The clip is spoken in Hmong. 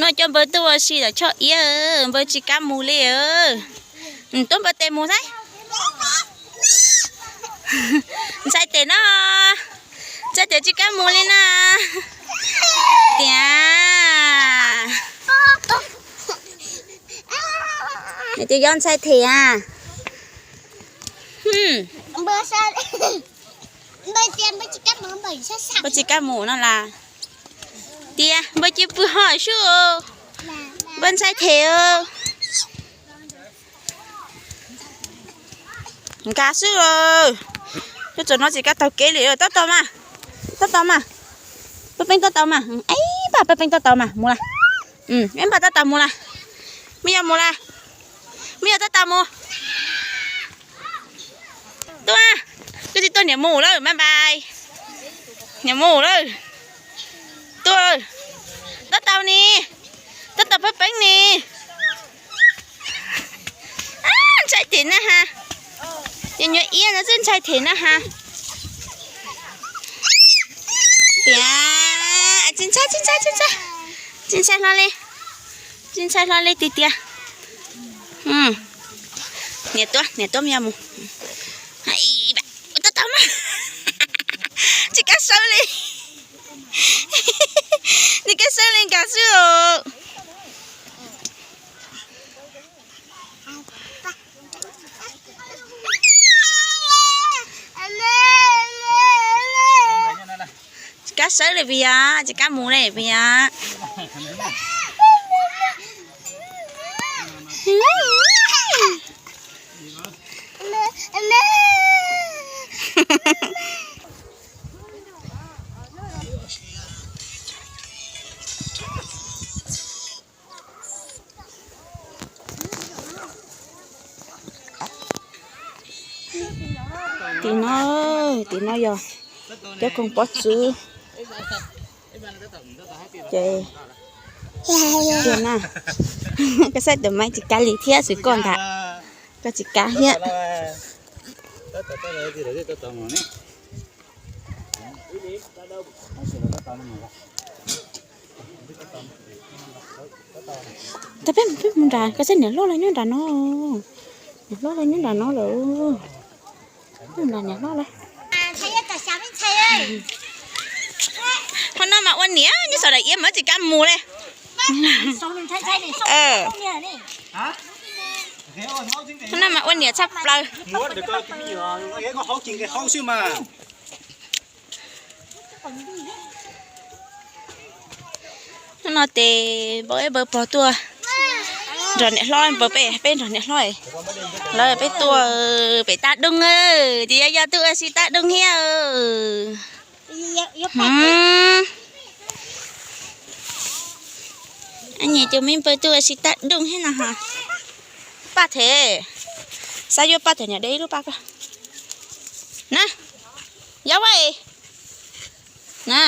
No coj npawg tuaj ua si tom choj iab, npawg tsis kam mus li. Tuaj npawg tes mus saib. Ntxhais tes no, ntxhais tes tsis kam mus li na. Tiag. Nws tus yob ntxhais them a. Npawg tsis kam mus no las. Tias npawg cia pw ho xwb. Npawg ntxhais them. Nkag xwb. Cov txom no tsis kam taug kev li, tab tom mas, tab tom mas. Paj Peeb tab tom mas, ib pab Paj Peeb tab tom mas mus las. Ib pab tab tom mus las. Muaj yog mus las. Muaj yog tab tom mus. Tuaj, koj tsis tuaj niam mus lawm, bye bye. Niam mus lawm. Tuaj, tab tom ni, tab tom Paj Peeb ni. Ntxhais them na ha. Ces nyuam iab no xwb ntxhais them na ha. Tias, tsis ntxhais, tsis ntxhais, tsis ntxhais. Tsis ntxhais hlo li. Tsis ntxhais hlo li tiag tiag. Niam tuaj, niam tuaj me mus. Tab tom mas. Tsis kam sawv li. Tsis kam sawv li nkag xwb os. Tsis kam sawv li puas yog, tsis kam mus li puas yog. Tim no, tim no yog cov koom pov txwv. Ces, tiag na, koj saib tus maiv tsis kav li thiab xwb koj ntag. Koj tsis kav thiab. Tag peb, peb mus nram, koj saib niam hlob lawv nyob nram no. Niam hlob lawv nyob nram no lawm. Mus nram niam hlob lawv. Qhov no mas ua niam nyob saum daim iab mas tsis kam mus li. Qhov no mas ua niam tshaj plaws. Hnub no ces npawg ib npawg pog tuaj nrog niam hlob, npawg peb, peb nrog niam hlob lawv peb tuaj pem Taj Doog, ces yog yog tuaj ua si Taj Doog thiab. Nyias tus me npawg tuaj ua si Taj Doog thiab no ho. Paj them, xav yuav paj them niam de ib lub paj koj na. Yog ua na.